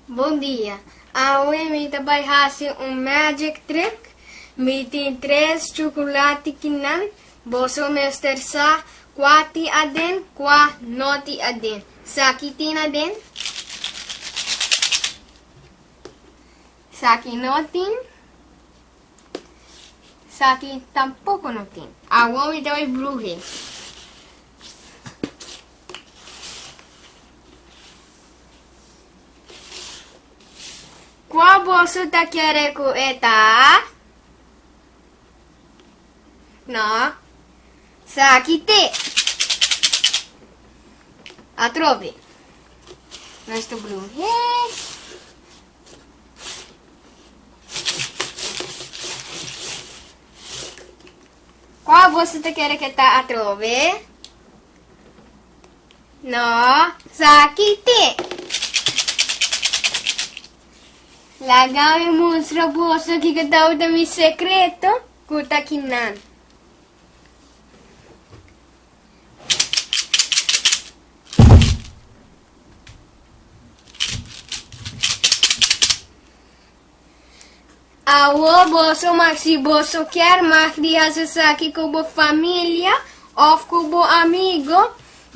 Bon dia. Awe mi ta bai hasi un magic trick. Mi tin tres chukulati kinan. Boso mester sa kua tin aden, kua no tin aden. Sa ki tin aden? Sa ki no tin? Sa ki tampoko no tin. Awor mi ta bai bruhe. Kua boso ta kere ku e ta? No. Sa ki te. Atrobe. Nos ta bruhe. Kua boso ta kere ke ta atrobe? No, sa ki te. Laga mi mustra boso kiko tabata mi sekreto ku ta kinan. Awor boso mag si boso kier mag di hasi esaki ku bo familia of ku bo amigo.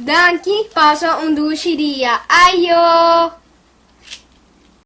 Danki, pasa un dushi dia. Ayo!